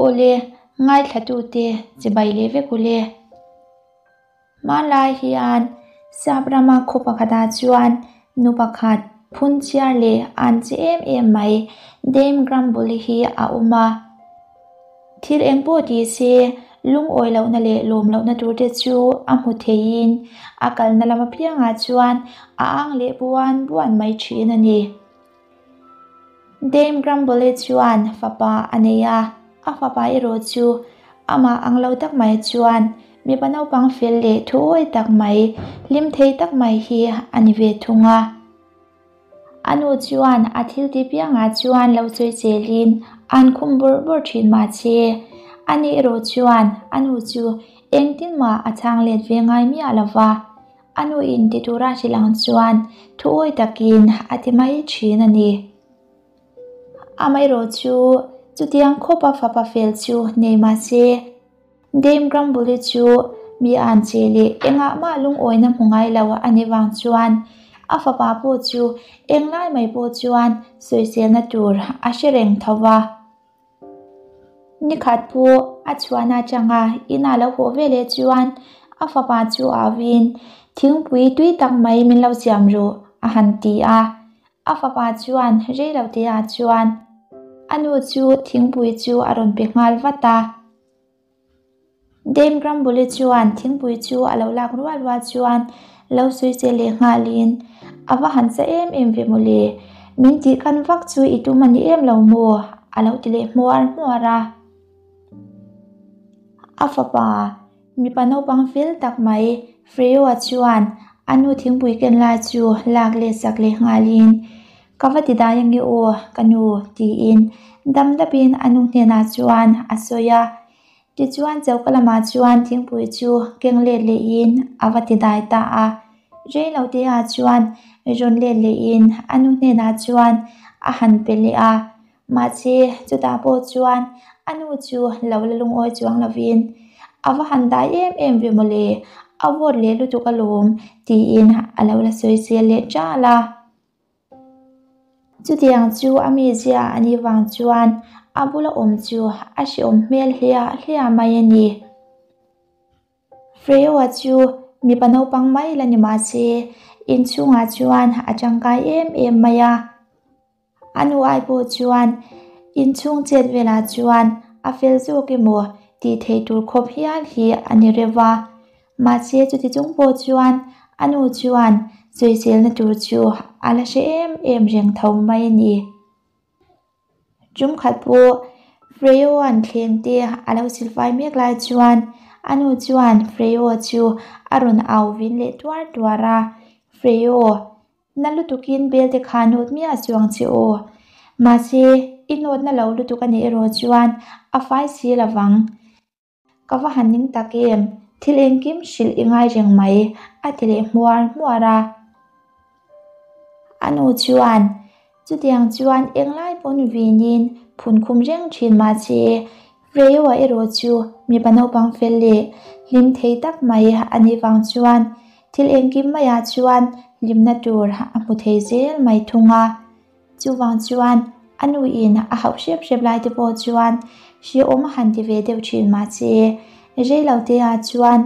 Awle, ngaithlatute chibai leh vek ule. Hmanlai hian Sap rama khaw pakhatah chuan nu pakhat phunchiar leh an che em em mai Dame Grumble-i hi a awm a. Thil eng pawh ti se lungawi lohna leh lawm lohna tur te chu a hmu theiin a kalna lam apiangah chuan a ang leh buan buan mai thin a ni. Dame Grumble chuan fapa a nei a, a fapa erawh chu amah ang lo tak mai chuan mipa naupang fel leh thuawi tak mai, hlim thei tak mai hi a ni ve thung a. A nu chuan a thil ti piangah chuan lo sawi chelin an khum bawrh bawrh thin mahse, ani erawh chuan a nu chu engtin mah a chhang let ve ngai miah lo va. A nu in ti tura hrilh ang chuan thuawi takin a ti mai thin a ni. Amaherawh chu chutiang khawpa fapa fel chu nei mahse, Dame Grumble-i chu mi an che leh engah mah lungawina hmu ngai lo a ni vang chuan a fapa pawh chu englai mai pawh chuan sawiselna tur a hre reng tho va. Nikhat pawh a chhuahna atanga inah lo haw ve leh chuan a fapa chu au in thingpui tui tak mai min lo siam rawh a han ti a. A fapa chuan rei lo te ah chuan a nu chu thingpui chu a rawn pe nghal vat a. Dame Grumble-i chuan thingpui chu a lo lak rual rual chuan lo sawi che leh nghalin, A va han sa em em ve mawle, min tih kan vak chu i tum a ni em lo maw? a lo ti leh hmuar hmuar a. A fapa, mipa naupang fel tak mai, Freo-a chuan a nu thingpui ken lai chu lak leh sak leh nghalin, Ka va ti dai ange aw, ka nu, tiin dam dapin a nu hnenah chuan a sawi a. Tichuan choka lamah chuan thingpui chu keng let lehin a va ti dai ta a. Rei lo te ah chuan rawn let lehin a nu hnenah chuan a han pe leh a. Mahse chutah pawh chuan a nu chu lo la lungawi chuang lovin a va han dai em em ve mawle, a vawt leh lutuk alawm tiin a lo la sawi sel leh ṭal a. Chutiang chu a mizia a nih vang chuan a bula awm chu a hrehawm hmel hliah hliah mai a ni. Freo-a chu mipa naupang mai la ni mah se inchhungah chuan a tangkai em em mai a. A nu ai pawh chuan inchhung chet velah chuan a fel zawk emaw tih theih tur khawp hial hi a ni reuh a. Mahse chuti chung pawh chuan a nu chuan sawiselna tur chu a la hre em em reng tho mai a ni. Tum khat pawh Freo-a'n thleng te a lo silfai mek lai chuan a nu chuan Freo chu a rawn au vin leh tuar tuar a, Freo, Na lutukin belte kha nawt miah chuang che aw. Mahse, i nawtna lo lutuk a nih erawh chuan a fai si lovang. Ka va han ning tak em, thil engkim hrilh i ngai reng mai, a ti leh hmuar hmuar a. A nu chuan, Chutiang chuan englai pawn vinin phun khum reng thin mahse, Freyo-a erawh chu mipa naupang fel leh hlim thei tak mai a nih vang chuan thil engkim maiah chuan hlimna tur a hmu thei zel mai thung a. Chuvang chuan a nuin a hauh hrep hrep lai te pawh chuan hrehawm a han ti ve deuh thin mahse reiloteah chuan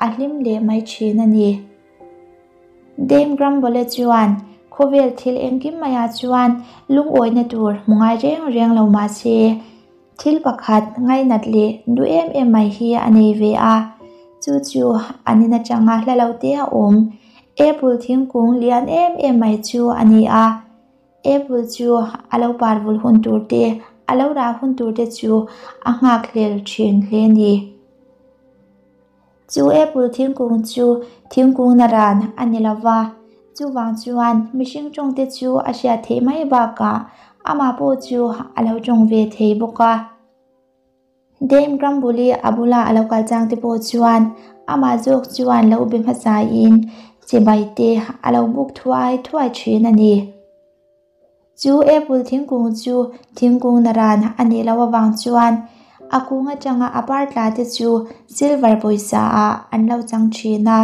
a hlim leh mai thin a ni. Dame Grumble chuan khawvel thil engkim maiah chuan lungawina tur hmu ngai reng reng lo mahse thil pakhat ngainat leh duh em em mai hi a nei ve a, chu chu an in atanga hla lo te a awm. Apple thingkung lian em em mai chu a ni a, apple chu a lo par vul hun tur te, a lo rah hun tur te chu a nghak hlel thin hle a ni. Chu apple thingkung chu thingkung naran a ni lo va, chuvang chuan mihring tawng te chu a hriat theih mai bakah amah pawh chu a lo tawng ve thei bawk a. Dame Grumble-i a bula a lo kal chang te pawh chuan amah zawk chuan lo be hmasa in chibai te a lo buk thuai thuai thin a ni. Chu apple thingkung chu thingkung naran a nih loh avang chuan a kung atanga a par tla te chu silver pawisa ah an lo chang thin a.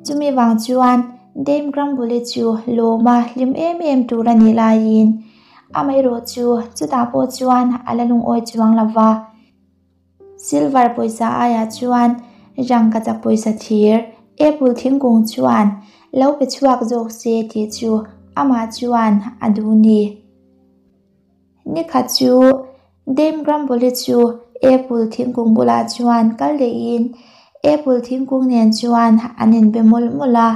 Chumi vang chuan Dame Grumble-i chu lawma hlim em em tur a nih laiin Amaherawhchu, chutah pawh chuan a la lungawi chuang lo va. Silver pawisa aiah chuan rangkachak pawisa thir apple thingkung chuan lo pe chhuak zawk se tih chu amah chuan a duh ni. Nikhat chu Dame Grumble-i chu apple thingkung bulah chuan kal lehin apple thingkung nen chuan an inbe mawlh mawlh a.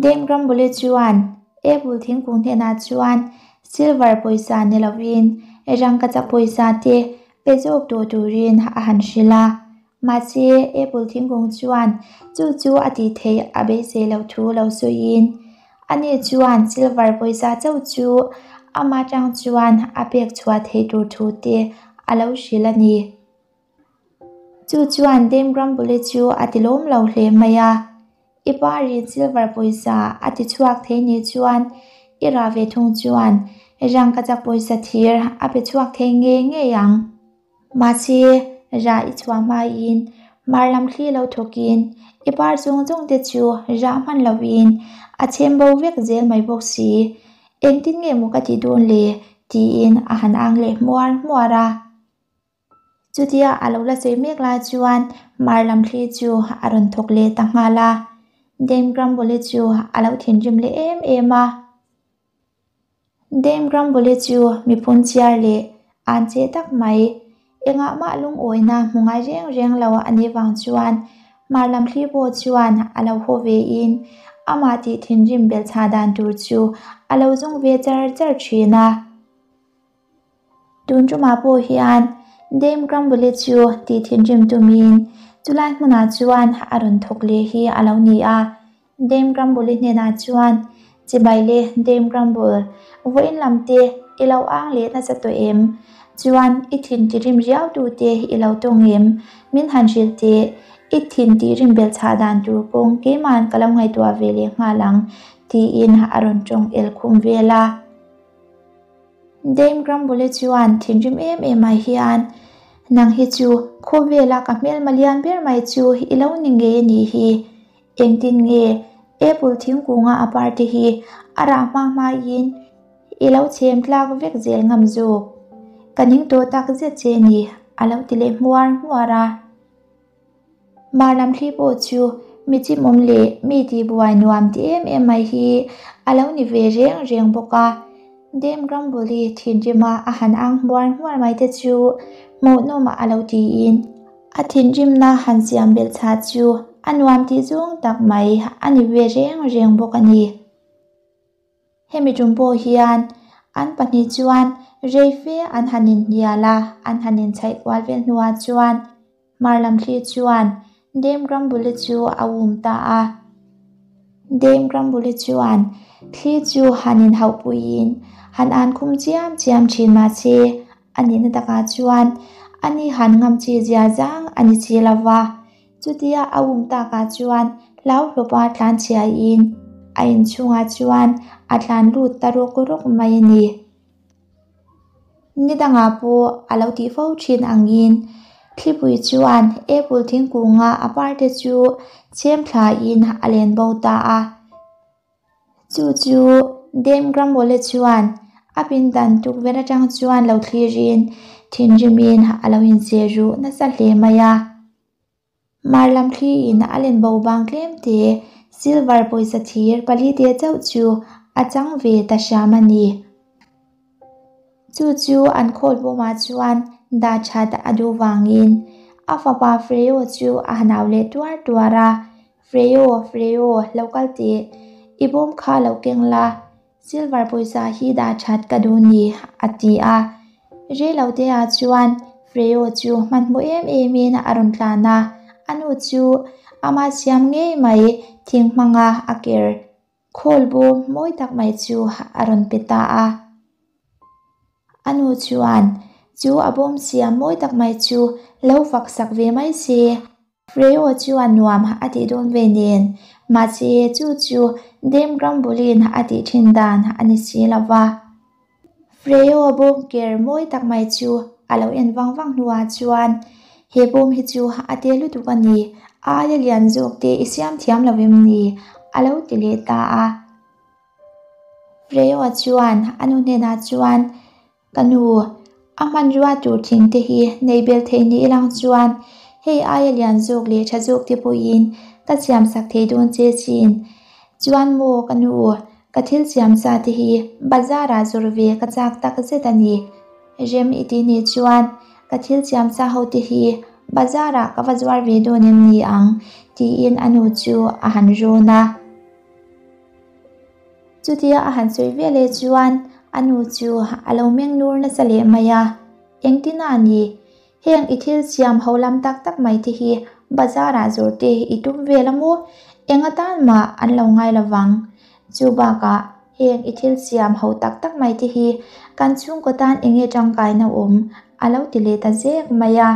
Dame Grumble-i chuan apple thingkung hnenah chuan silver pawisa ni lovin rangkachak pawisa te pe zawk tawh turin a han hrilh a. Mahse, apple thingkung chuan chu chu a tih theih a beisei loh thu lo sawiin ani chuan silver pawisa chauh chu ama tang chuan a pek chhuah theih tur thu te a lo hrilh a ni. Chu chuan Dame Grumble-i chu a ti lawm lo hle mai a. I pa rin silver pawisa a ti chhuak thei nih chuan i rah ve thung chuan rangkachak pawisa thir a pe chhuak thei ngei ngei ang. Mahse, rah i chhuah hmain mar lam thli lo thawkin i par zawng zawng te chu rah hman lovin a chhem bo vek zel mai bawk si. Engtin nge maw ka tih dawn le? tiin a han ang leh hmuar hmuar a. Chutia a lo la sawi mek lai chuan mar lam thli chu a rawn thawk leh ta nghal a. Dame Grumble-i chu a lo thinrim leh em em a. Dame Grumble-i chu mi phunchiar leh an che tak mai. Engah mah lungawina hmu ngai reng reng lo a nih vang chuan mar lam thli pawh chuan a lo haw vein amah tih thinrim belhchhah dan tur chu a lo zawng ve char char thin a. Tun tumah pawh hian Dame Grumble-i chu tih thinrim tumin chulai hmunah chuan a rawn thawk leh hi a lo ni a. Dame Grumble-i hnenah chuan, Chibai le Dame Grumble, vawiin lam te i lo ang leh nasa tawh em? Chuan i thin tirim riau tu te i lo tawng em? Min han hrilh teh, i thin tirim belchhah dan tur kawng keima'n ka lo ngaihtuah ve leh nghal ang, tiin a rawn tawng el khum vel a. Dame Grumble chuan thinrim em em ah hian, Nang hi chu khawvela ka hmelma lian ber mai chu i lo ni ngei a nih hi. Engtin nge apple thingkunga a par te hi a rah hma hmain i lo chhem tlak vek zel ngam zawk. Ka ning tawh tak zet che a ni, a lo ti leh hmuar hmuar a. Mar lam thli pawh chu mi chimawm leh mi tihbuai nuam ti em em mai hi a lo ni ve reng reng bawk a. Dame Grumble-i thinrima a han ang hmuar hmuar mai te chu hmuhnawm a lo tiin a thinrimna han siam belh chhah chu a nuam tih zawng tak mai a ni ve reng reng bawk a ni. Hemi tum pawh hian an pahnih chuan rei fe an han inhnial a, an han inchhaih kual vel hnuah chuan hmar lam thli chuan Dame Grumble-i chu a um ta a. Dame Grumble-i chuan thli chu han inhauhpuiin han an khum chiam chiam thin mahse a nihna takah chuan ani han ngam chi zia zang a ni si lo va. Chutia a um takah chuan hlauhlawpa tlan chhiaiin a inchhungah chuan a tlan lut ta rawk rawk mai a ni. Ni dangah pawh a lo tih fo thin angin thlipui chuan apple thingkunga a parte chu chhem thlain a len bo ta a. Chu chu Dame Grumble chuan a pindan tukverh atang chuan lo thlirin thinrimin a lo incheh ruh nasa hle mai a. Mar lam thliin a len bo vang tlem te, silver pawisa thir pali te chauh chu a chang ve ta hram a ni. Chu chu an khawl bawmah chuan dah that a duh vangin a fapa Freo chu a han au leh tuar tuar a, Freo, Freo, lo kal teh, i bawm kha lo keng la, Silver pawisa hi dah that ka duh ni, a ti a. Reilo te ah chuan Freo chu hmanhmawh em em in a rawn tlan a, a nu chu ama siam ngei mai thing hmanga a ker khawl bawm mawi tak mai chu a rawn pe ta a. A nu chuan chu a bawm siam mawi tak mai chu lo fak sak ve mai se. Freo chuan nuam a tih dawn ve nen, mahse chu chu Dame Grumble-in a tih thin dan a ni si lo va. Freo bawm ker mawi tak mai chu a lo en vang vang hnuah chuan, He bawm hi chu a te lutuk a ni, a aia lian zawk te i siam thiam lo em ni? a lo ti leh ta a. Freo-a chuan a nu hnenah chuan, Ka nu, a hmanrua tur thing te hi nei bel thei ni ilang chuan hei aia lian zawk leh tha zawk te pawhin ka siam sak thei dawn che chin. Chuan maw ka nu, ka thil siam sa te hi bazar ah zawrh ve ka chak tak zet a ni. Rem i ti nih chuan ka thil siam sa ho te hi bazar ah ka va zuar ve dawn em ni ang tiin a nu chu a han rawn a. Chutia a han sawi ve leh chuan a nu chu a lo meng nur nasa leh mai a, Engtin a ni? Heng i thil siam ho lam tak tak mai te hi bazar ah zawrh te i tum vel a maw? Eng atan mah an lo ngai lo vang. Chu bakah heng i thil siam ho tak tak mai te hi kan chhungkaw tan eng nge tangkaina awm? a lo ti leh ta zek mai a.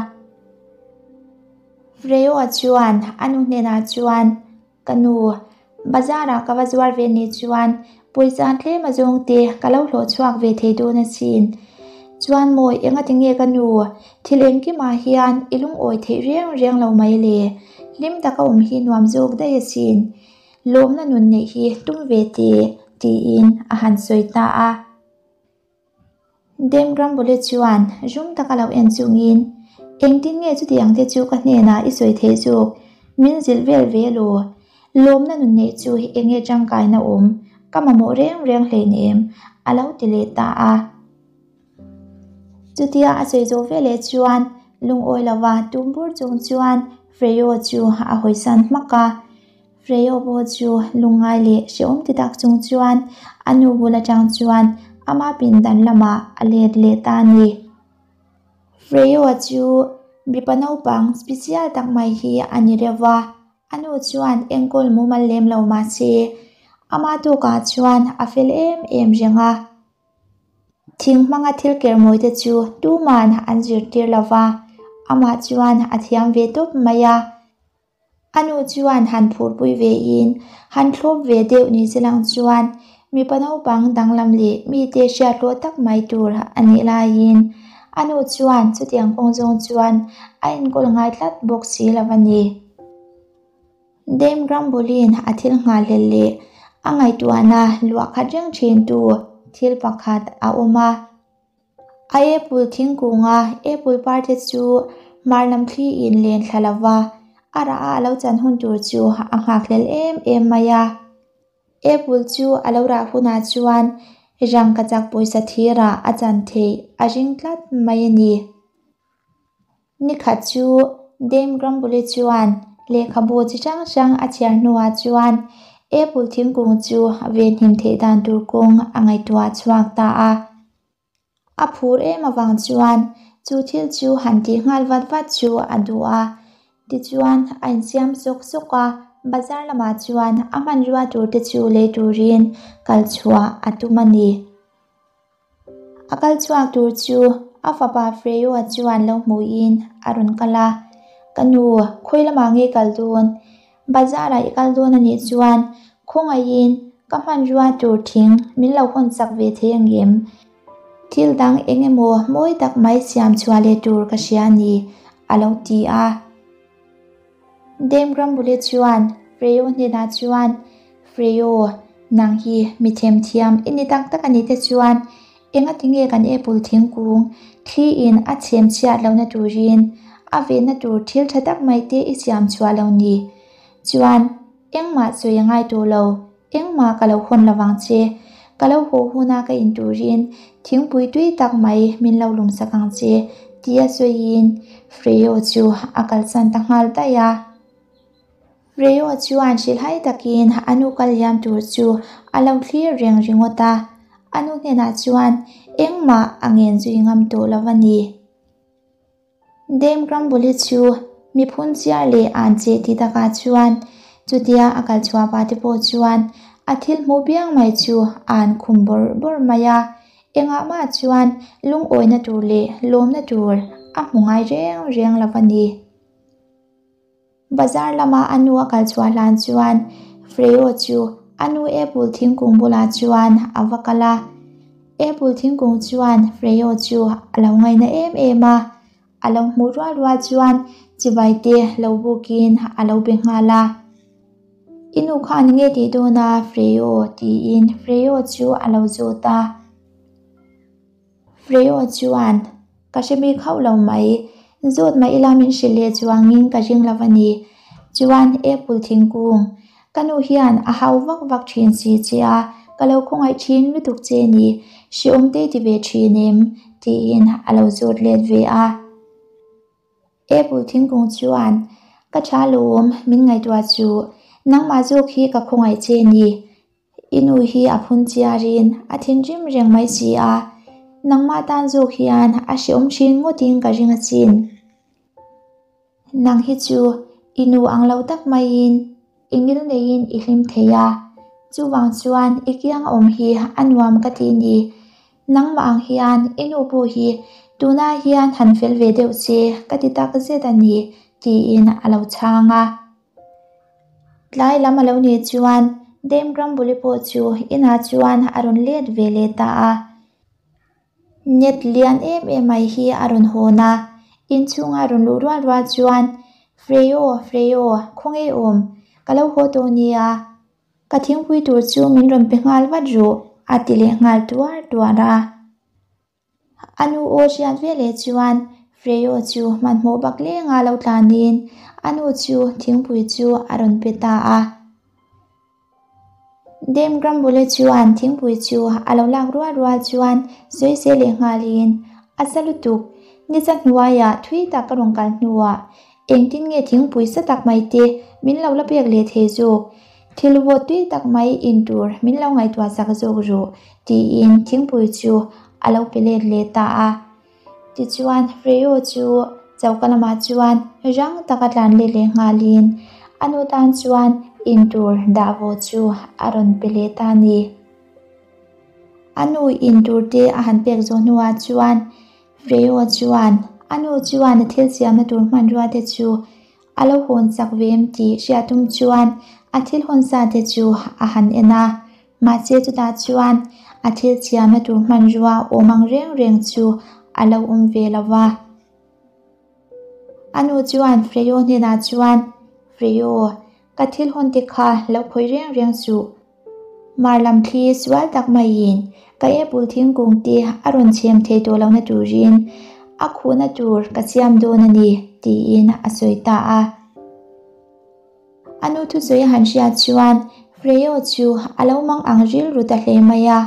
Freo-a chuan a nu hnenah chuan, Ka nu, bazar ah ka va zuar ve ni chuan pawisa tlem a zawng te ka lo hlawh chhuak ve thei dawn asin. Chuan maw engati nge ka nu, thil engkimah hian i lungawi theih reng reng lo mai le, hlim taka awm hi nuam zawk daih asin, lawmna nun neih hi tum ve teh tiin a han sawi ta a. Dame Grumble chuan zum taka lo en chungin, Engtin nge chutiang te chu ka hnenah i sawi theih zawk? Min zilh vel ve law. Lawmna nun neih chu eng nge tangkaina awm? Ka mamawh reng reng hleinem, a lo ti leh ta a. Chutia a sawi zawh veleh chuan lungawi lova tum bur chung chuan Freo chu a hawisan hmak a. Freo pawh chu lungngai leh hrehawm ti tak chung chuan a nu bul atang chuan ama pindan lamah a let leh ta a ni. Freo chu mipa naupang special tak mai hi a ni reuh va, a nu chuan enkawl mumal lem lo mah se ama tawkah chuan a fel em em reng a. Thing hmanga thil ker mawi te chu tuman an zirtir lo va, amah chuan a thiam ve tawp mai a. A nu chuan han phurpui ve in han thlawp ve deuh ni che lang chuan mipa naupang danglam leh mite hriat hlawh tak mai tur a nih laiin a nu chuan chutiang kawng zawng chuan a enkawl ngai tlat bawk si lo a ni. Dame Grumble-in a thil nghahhlelh leh a ngaihtuahna luah khat reng thintu thil pakhat a awm a. A apple thingkunga apple par te chu hmar lam thli in len thla lo va, a rah a a lo chan hun tur chu a nghakhlel em em mai a. Apple chu a lo rah hunah chuan rangkachak pawisa thirah a chan theih a ring tlat mai a ni. Nikhat chu Dame Grumble chuan lehkhabu chi hrang hrang a chhiar hnuah chuan apple thingkung chu venhim theih dan tur kawng a ngaihtuah chhuak ta a. A phur em avang chuan chu thil chu han tih nghal vat vat chu a duh a. Tichuan a insiam sawk sawk a, bazar lamah chuan a hmanrua tur te chu lei turin kal chhuah a tum a ni. A kal chhuak tur chu a fapa Freo-a chuan lo hmuhin a rawn kal a, Ka nu, khawi lamah nge kal dawn? Bazar-ah i kal dawn a nih chuan khawngaihin ka hmanrua tur thing min lo hawn chak ve thei angem? Thil dang eng emaw mawi tak mai siam chhuah leh tur ka hria a ni, a lo ti a. Dame Grumble chuan Freo hnenah chuan, Freo, nang hi mi themthiam i ni tak tak a nih te chuan engati nge kan apple thingkung thli in a chhem chhiat lohna turin a venna tur thil tha tak mai te i siam chhuah lo ni? Chuan engmah sawi a ngai tawh lo, engmah ka lo hawn lovang che. Ka lo haw huna ka in turin thingpui tui tak mai min lo lum sak ang che, tia sawiin Freo chu a kalsan ta nghal daih a. Reo chuan hrilhai takin a nu kal liam tur chu a lo thlir reng ringawt a, a nu hnenah chuan engmah a ngen zui ngam tawh lo a ni. Dame Grumble-i chu mi phunchiar leh an che ti takah chuan chutia a kal chhuah pah te pawh chuan a thil hmuh piang mai chu a an khum bawrh bawrh mai a, engah mah chuan lungawina tur leh lawmna tur a hmu ngai reng reng lo a ni. Bazar lama a nu a kal chhuah hlan chuan Freo chu a nu apple thingkung bulah chuan a va kal a. Apple thingkung chuan Freo chu a lo ngaina em em a, a lo hmuh rual rual chuan chibai te lo bukin a lo be nghal a. I nu khan enge tih dawn a Freo? tiin Freo chu a lo zawt a. Freo chuan, Ka hre bik hauh lo mai. Zawt mah ila min hrilh leh chuangin ka ring lo a ni. Chuan Apple thingkung, ka nu hian a hau vak vak thin si che a, ka lo khawngaih thin lutuk che ni, hreawm te i ti ve thin em? tiin a lo zawt let ve a. Apple thingkung chuan, Ka tha lawm, min ngaihtuah chu. Nangmah zawk hi ka khawngaih che ni. I nu hi a phun chiarin a thinrim reng mai si a, nangmah tan zawk hian a hreawm thin ngawtin ka ring asin. Nang hi chu i nu ang lo tak maiin i ngil neiin i hlim thei a, chuvang chuan i kiang awm hi a nuam ka ti ni. Nangmah ang hian i nu pawh hi tunah hian han fel ve deuh che ka ti tak zet a ni, tiin a lo chhang a. Tlai lam a lo nih chuan Dame Grumble-i pawh chu inah chuan a rawn let ve leh ta a. Net lian em em mai hi a rawn hawn a, inchhunga rawn luh rual rual chuan, Freo, Freo, khawnge awm? Ka lo haw tawh nia. Ka thingpui tur chu min rawn pe nghal vat rawh, a ti leh nghal tuar tuar a. A nu aw hriat veleh chuan Freo chu hmanhmawh bak lenga lo tlanin a nu chu thingpui chu a rawn pe ta a. Dame Grumble chuan thingpui chu a lo lak rual rual chuan sawi leh nghalin, A sa lutuk, ni cha hnuaiah thui tak ka rawn kal hnuah Engtin nge thingpui sa tak mai te min lo la pek leh thei zawk? Thil vawt tui tak mai in tur min lo ngaihtuah chak zawk rawh, tiin thingpui chu a lo pe let leh ta a. Tichuan, Freo chu choka lamah chuan rang taka tlan let leh nghalin a nu tan chuan in tur dah vawh chu a rawn pe leh ta a ni. A nu in tur te a han pek zawh hnuah chuan Freo chuan a nu chuan a thil siamna tur hmanrua te chu a lo hawn chak ve em tih hriat tum chuan a thil hawn sa te chu a han en a. Mahse chutah chuan a thil siamna tur hmanrua awm ang reng reng chu a lo awm ve lo va. A nu chuan Freo hnenah chuan, Freo, ka thil hawn te kha lo khawih reng reng suh. Mar lam thli sual tak maiin ka apple thingkung te a rawn chhem thei tawh lohna turin a khuhna tur ka siam dawn a ni, tiin a sawi ta a. A nu thusawi a han hriat chuan Freo chu a lo mang ang rilru ta hle mai a.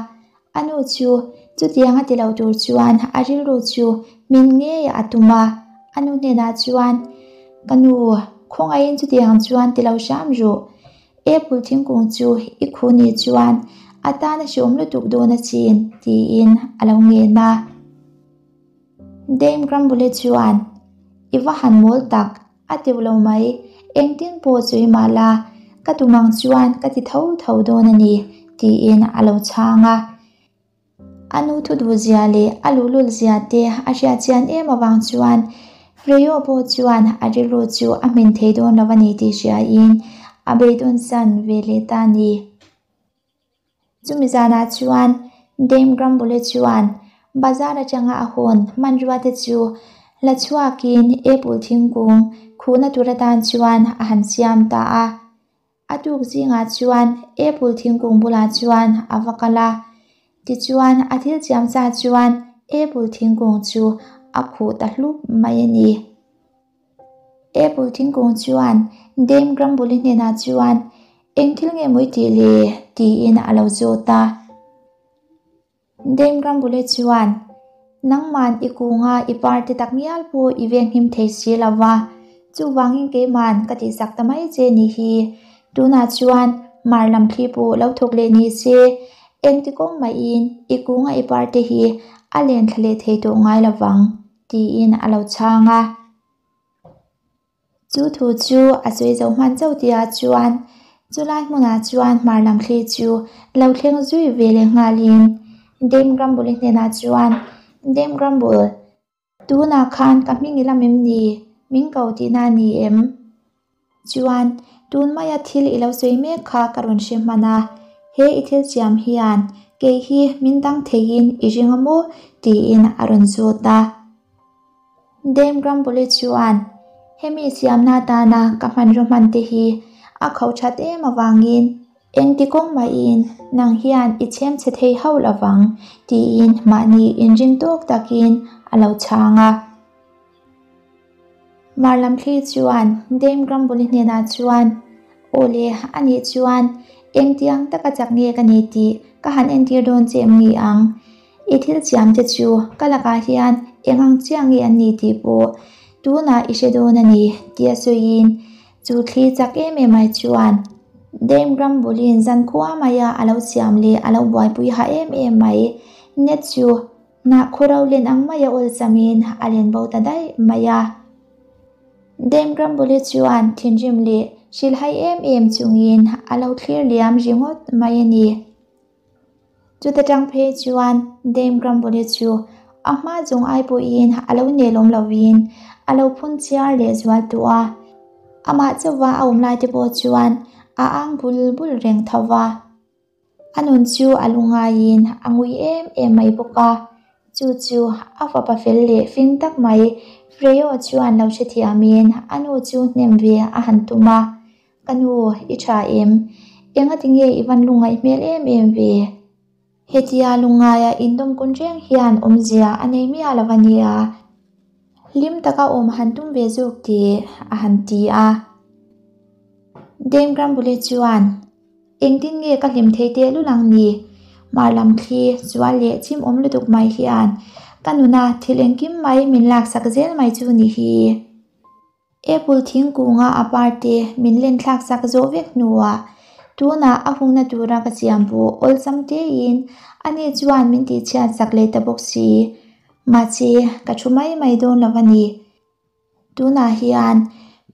A nu chu chutiang a ti lo tur chuan a rilru chu min ngei a tum a. A nu hnenah chuan, Ka nu, khawngaihin chutiang chuan ti lo hram rawh. Apple thingkung chu i khu nih chuan a tan a hreawm lutuk dawn asin, tiin a lo ngen a. Dame Grumble chuan, I va han mawl tak, a teuh lo mai, engtin pawh sawi mah la, ka tum ang chuan ka ti tho tho dawn a ni, tiin a lo chhang a. A nu thu duh zia leh a luhlul zia te a hriat chian em avang chuan Freo pawh chuan a rilru chu a hmin thei dawn lo a ni tih hriain a beidawn san ve leh ta a ni. Chumi zanah chuan Dame Grumble chuan bazar atanga a hawn hmanrua te chu la chhuakin apple thingkung khuhna tur atan chuan a han siam ta a. A tuk zingah chuan apple thingkung bulah chuan a va kal a, tichuan a thil chiam sa chuan apple thingkung chu a khuh ta hlup mai a ni. Apple thingkung chuan Dame Grumble-i hnenah chuan, Eng thil nge maw i tih le? tiin a lo zawt a. Dame Grumble-i chuan, Nangman i kunga i parte tak ngial pawh i venghim thei si lo va, chuvangin keiman ka tihsak ta mai che nih hi. Tunah chuan mar lam thli pawh lo thawk leh ni se, engti kawng mahin i kunga i parte hi a len thla leh thei tawh ngai lo vang, tiin a lo chhang a. Chu thu chu a sawi zo hman chauh tihah chuan chulai hmunah chuan hmar lam thli chu lo thleng zui ve leh nghalin Dame Grumble-i hnenah chuan, Dame Grumble, tunah khan ka hming i lam em ni? Min ko tihna a ni em? Chuan, tun maia thil i lo sawi mek kha ka rawn hre hman a, he i thil siam hian kei hi min dang theiin i ring a maw? tiin a rawn zawt a. Dame Grumble chuan, Hemi siamna atana ka hmanraw hman te hi a khauh that em avangin engti kawng mahin nang hian i chhem chhe thei hauh lovang tiin mahni inring tawk takin a lo chhang a. Mar lam thli chuan Dame Grumble-i hnenah chuan, Aw le, anih chuan engtiang taka chak nge ka ni tih ka han entir dawn che em ni ang? I thil chiam te chu ka lakah hian eng ang chiah nge an ni tih pawh tunah i hre dawn a ni, tia sawiin chu thli chak em em ai chuan Dame Grumble-i'n zankhua maia a lo siam leh a lo buaipui ha em em mai net chu Hnah khuro len ang maia awlsamin a len bo ta daih mai a. Dame Grumble-i chuan thinrim leh hrilhhai em em chungin a lo thlir liam ringawt mai a ni. Chuta tang phei chuan Dame Grumble-i chu a hma zawng ai pawhin a lo nelawm lovin a lo phun chiar leh zual tawh a. Amah chauha a awm lai te pawh chuan a ang bul bul reng tho va. A nun chu a lungaiin a ngui em em mai bawk a, chu chu a fapa fel leh fing tak mai Freo chuan lo hrethiamin a nu chu hnem ve a han tum a, Ka nu, i tha em? Engati nge i van lungngaih hmel em em ve? Hetia lungngaia indawm kun reng hian awmzia a nei miah lo a nia, hlim taka awm han tum ve zawk teh a han ti a. Dame Grumble chuan. Engtin nge ka hlim thei teh lul ang ni? Hmar lam thli chuan leh chim awm lutuk mai hian ka nuna thil engkim mai min laksak zel mai chu ni hi. Apple thingkunga a par te min len thlak sak zawh vek hnuah tunah a hungna tura ka siam pawh awlsam tein ani chuan min tihchhiat sak leh ta bawk si. Mahse, ka thu mai mai dawn lo a ni. Tunah hian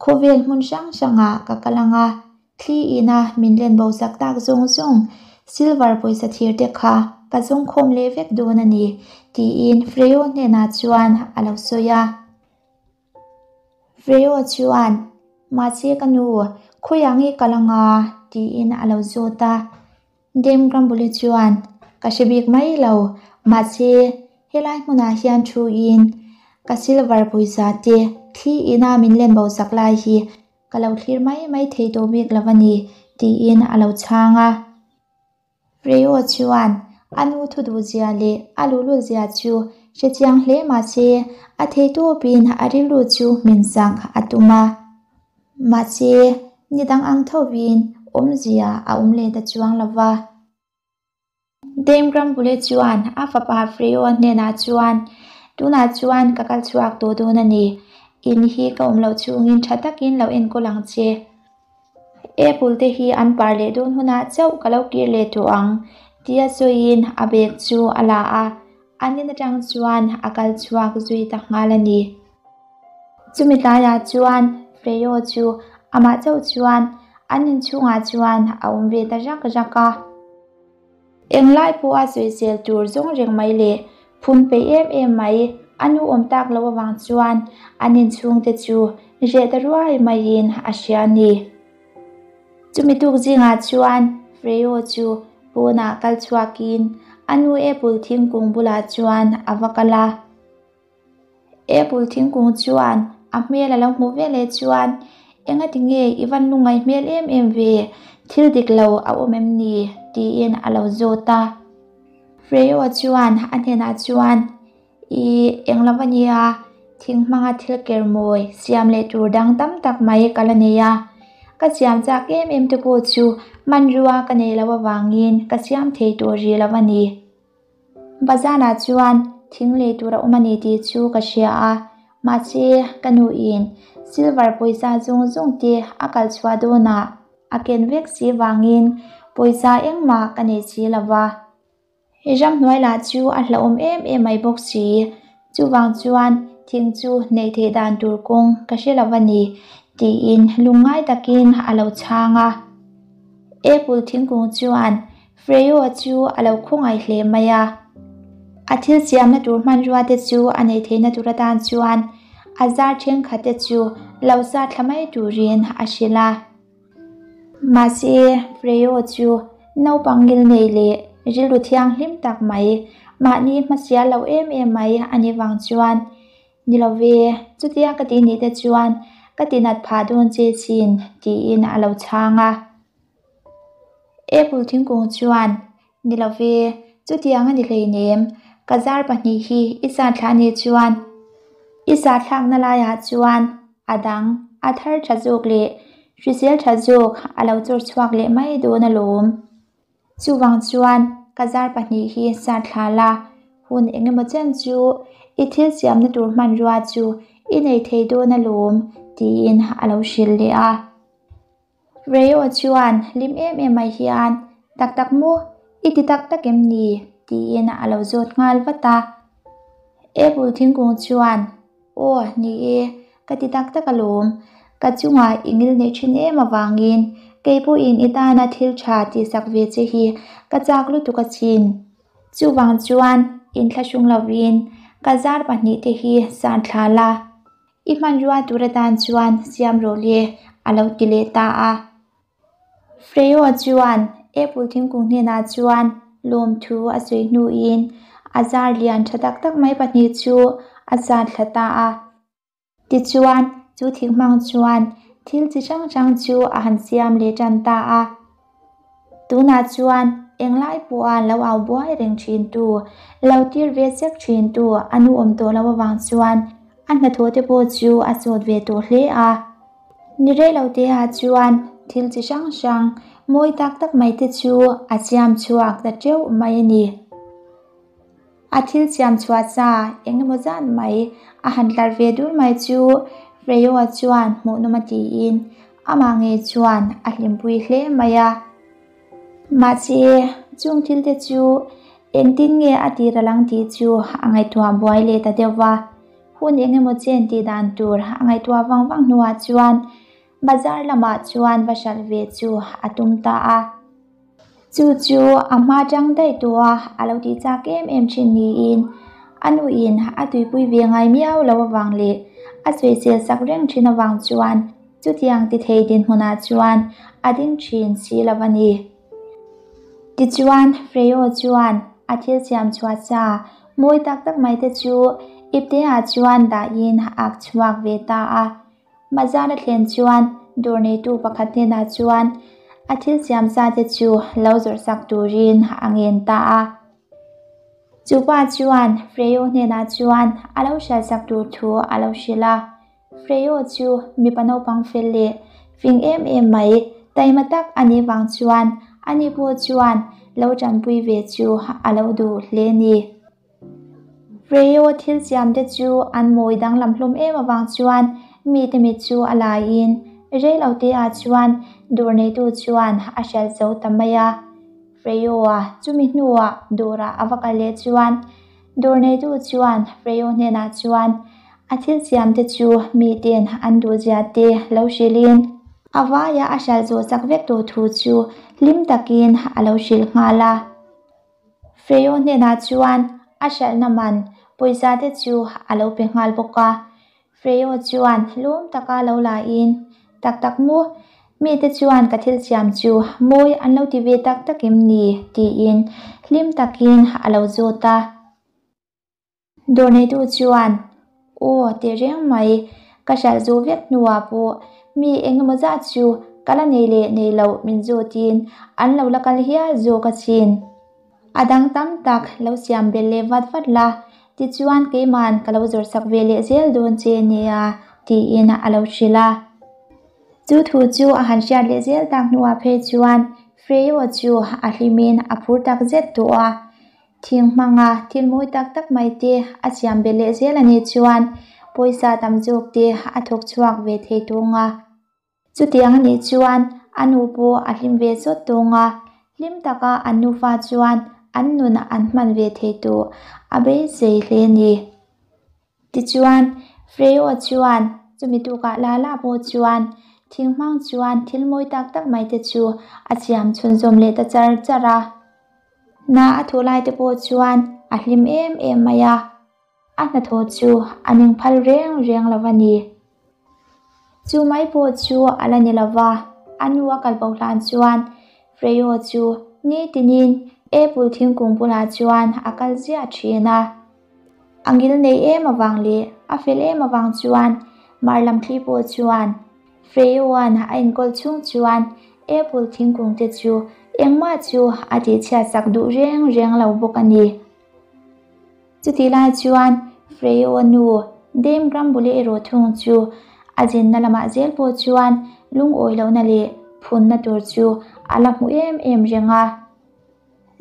khawvel hmun hrang hrangah ka kal ang a, thli ina min len bo zak tak zawng zawng silver pawisa thir te kha ka zawng khawm leh vek dawn a ni, tiin Freo hnenah chuan a lo sawi a. Freo chuan, Mahse ka nu, khawiah nge kal ang a? tiin a lo zawt a. Dame Grumble chuan, Ka hre bik mai lo, mahse helai hmunah hian thu in ka silver pawisa te thli ina min len bo sak lai hi ka lo thlir mai mai thei tawh bik lo a ni, tiin a lo chhang a. Freo chuan a nu thu duh zia leh a luhlul zia chu hre chiang hle mahse a thei tawpin a rilru chu min sak a tum a. Mahse, ni dang ang thovin awmzia a awm leh ta chuang lo va. Dame Grumble chuan a fapa Freo hnenah chuan, Tunah chuan ka kal chhuak tawh dawn a ni. In hi ka awm loh chungin tha takin lo enkawl ang che. Apple te hi an par leh dawn hunah chauh ka lo kir leh tawh ang, tia sawiin a bag chu a la a. An in atang chuan a kal chhuak zui ta nghal a ni. Chumi tlaiah chuan Freo chu amah chauh chuan an inchhungah chuan a awm ve ta rak rak a. Englai pawha sawisel tur zawng reng mai leh phun peih em em mai a nu awm tak loh avang chuan an inchhungte chu reh ta ruai maiin a hria a ni. Chumi tuk zingah chuan Freo chu pawnah kal chhuakin a nu apple thingkung bulah chuan a va kal a. Apple thingkung chuan a hmel a lo hmuh ve leh chuan engati nge i van lungngaih hmel em em ve, thil dik lo a awm em ni? tiin a lo zawt a. Freo chuan a hnenah chuan I eng lo a nia, thing hmanga thil ker mawi siam leh tur dang tam tak mai ka la nei a. Ka siam chak em em te pawh chu hmanrua ka nei loh avangin ka siam thei tawh rih lo a ni. Bazarah chuan thing lei tur a awm a ni tih chu ka hria a, mahse ka nuin silver pawisa zawng zawng te a kal chhuah dawnah a ken vek si vangin pawisa engmah ka nei si lo va. Ramhnuai lah chu a hlauhawm em em mai bawk si, chuvang chuan thing chu neih theih dan tur kawng ka hre lo a ni tiin lungngai takin a lo chhang a. Apple thingkung chuan Freo chu a lo khawngaih hle mai a. A thil siamna tur hmanrua te chu a neih theihna tur atan chuan a zar thenkhat te chu lo sa thla mai turin a hrilh a. Mahse, Freo chu naupang ngilnei leh rilru thianghlim tak mai, mahni hmasial lo em em mai a nih vang chuan, Ni lo ve, chutia ka tih nih te chuan ka tinat phah dawn che chin, tiin a lo chhang a. Apple thingkung chuan, Ni lo ve, chutiang a ni hleinem, ka zar pahnih hi i zat thlah nih chuan i zat thlakna laiah chuan a dang a thar tha zawk leh hrisel tha zawk a lo chawr chhuak leh mai dawn alawm. Chuvang chuan ka zar pahnih hi zat thla la, hun eng emaw chen chu i thil siamna tur hmanrua chu i nei thei dawn alawm, tiin a lo hrilh leh a. Reo chuan hlim em em mai hian, Tak tak maw? I ti tak tak em ni? tiin a lo zawt nghal vat a. Apple thingkung chuan, Aw, ni e, ka ti tak tak alawm. Ka chungah i ngil neih thin em avangin kei pawhin i tana thil tha tihsak ve che hi ka chak lutuk achin. Chuvang chuan inthlahrung lovin ka zar pahnihte hi san thla la. I hmanrua tur atan chuan siam rawh le, a lo ti leh ta a. Freo chuan Apple thingkung hnenah chuan lawmthu a sawi hnuin a zar lian tha tak tak mai pahnih chu a zat thla ta a. Tichuan, chu thing hmang chuan thil chi hrang hrang chu a han siam leh tan ta a. Tunah chuan englai pawha lo au buai reng thintu, lo tir ve sek thintu a nu awm tawh loh avang chuan a hnathawh te pawh chu a sawt ve tawh hle a. Ni rei lo te ah chuan thil chi hrang hrang mawi tak tak mai te chu a siam chhuak ta teuh mai a ni. A thil siam chhuah sa eng emaw zat mai a han tlar ve dur mai chu Freyo-a chuan hmuhnawm a tiin amah ngei chuan a hlimpui hle mai a. Mahse, chung thil te chu engtin nge a tir a lang tih chu a ngaihtuah buai leh ta deuh va. Hun eng emaw chen tih dan tur a ngaihtuah vang vang hnuah chuan bazar lamah chuan va hralh ve chu a tum ta a. Chu chu a hma tang daih tawh a, a lo tih chak em em thin niin a nuin a tuipui ve ngai miau lo avang leh a sawisel sak reng thin avang chuan chutiang ti thei dinhmunah chuan a ding thin si lo a ni. Tichuan Freo chuan a thil siam chhuah sa mawi tak tak mai te chu ipteah chuan dahin a ak chhuak ve ta a. Bazar a thlen chuan dawr neitu pakhat hnenah chuan a thil siam sa te chu lo zawrh sak turin a ngen ta a. Chu pa chuan Freo hnenah chuan a lo hriat sak tur thu a lo hrilh a. Freo chu mipa naupang fel leh fing em em mai, taima tak a nih vang chuan ani pawh chuan lo tanpui ve chu a lo duh hle a ni. Freo thil siam te chu an mawi danglam hlawm em avang chuan mite mit chu a laiin rei lo te ah chuan dawr neitu chuan a hriat zo ta mai a. Freo-a chumi hnuah dawrah a va kal leh chuan dawr neitu chuan Freo hnenah chuan a thil siam te chu miten an duhzia te lo hrilhin a vaia a hriat zawh chak vek tawh thu chu hlim takin a lo hrilh nghal a. Freo hnenah chuan a hralhna man pawisa te chu a lo pe nghal bawk a. Freo chuan lawm taka lo lain, Tak tak maw? Mite chuan ka thil siam chu mawi an lo ti ve tak tak em ni? tiin hlim takin a lo zawt a. Dawr neitu chuan, Aw, teh reng mai, ka hralh zawh vek hnuah pawh mi eng emaw zat chu ka la nei leh nei loh min zawtin an lo la kal hial zawk asin. A dang tam tak lo siam belh leh vat vat la, tichuan keiman ka lo zawrhsak ve leh zel dawn che nia, tiin a lo hrilh a. Chu thu chu a han hriat leh zel tak hnuah phei chuan Freo chu a hlimin a phur tak zet tawh a. Thing hmanga thil mawi tak tak mai te a siam belh leh zel a nih chuan pawisa tam zawk te a thawk chhuak ve thei tawng a. Chutiang a nih chuan a nu pawh a hlim ve sawt tawng a, hlim taka an nufa chuan an nun an hman ve thei tawh a beisei hle a ni. Tichuan, Freo chuan chumi tukah la la pawh chuan thing hmang chuan thil mawi tak tak mai te chu a siam chhunzawm leh ta char char a. Hna a thawh lai te pawh chuan a hlim em em mai a, a hnathawh chu a ning phal reng reng lo a ni. Chu mai pawh chu a la ni lo va, a nu a kal bo hlan chuan Freo chu nitinin apple thingkung bulah chuan a kal ziah thin a. A ngil nei em avang leh a fel em avang chuan Hmar lam thli pawh chuan Freo-a'n a enkawl chhung chuan apple thingkung te chu engmah chu a tihchhiat sak duh reng reng lo bawk a ni. Chutih lai chuan Freo-a nu Dame Grumble erawh thung chu a zinna lamah zel pawh chuan lungawi lohna leh phunna tur chu a la hmu em em reng a.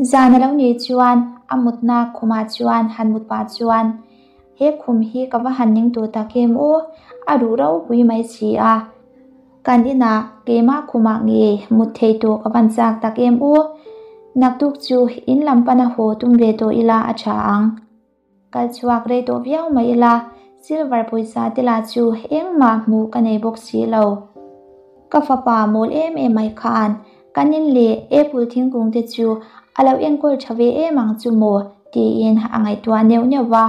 Zan a lo nih chuan a mutna khumah chuan han mut pah chuan, He khum hi ka va han ning tawh tak em aw, a ruh ropui mai si a. Kan inah keimah khumah nge mut thei tawh ka van chak tak em aw. Naktuk chu in lam pana haw tum ve tawh ila a tha ang. Kal chhuak rei tawh viau mai ila, silver pawisa te lah chu engmah hmuh ka nei bawk si lo. Ka fapa mawl em em mai khan kan in leh apple thingkung te chu a lo enkawl tha ve em ang chu maw tiin a ngaihtuah neuh neuh va.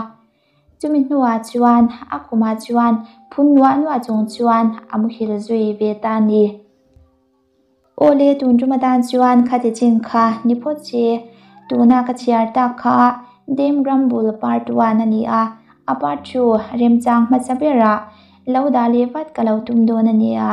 Chumi hnuah chuan a khumah chuan phun nuah nuah chung chuan a muhil zui ve ta a ni. Awle tun tum atan chuan khati chin kha ni phawt che, tuna ka chhiar tak kha Dame Grumble part one a ni a, a part two remchang hmasa berah lo dah leh vat ka lo tum dawn a nia.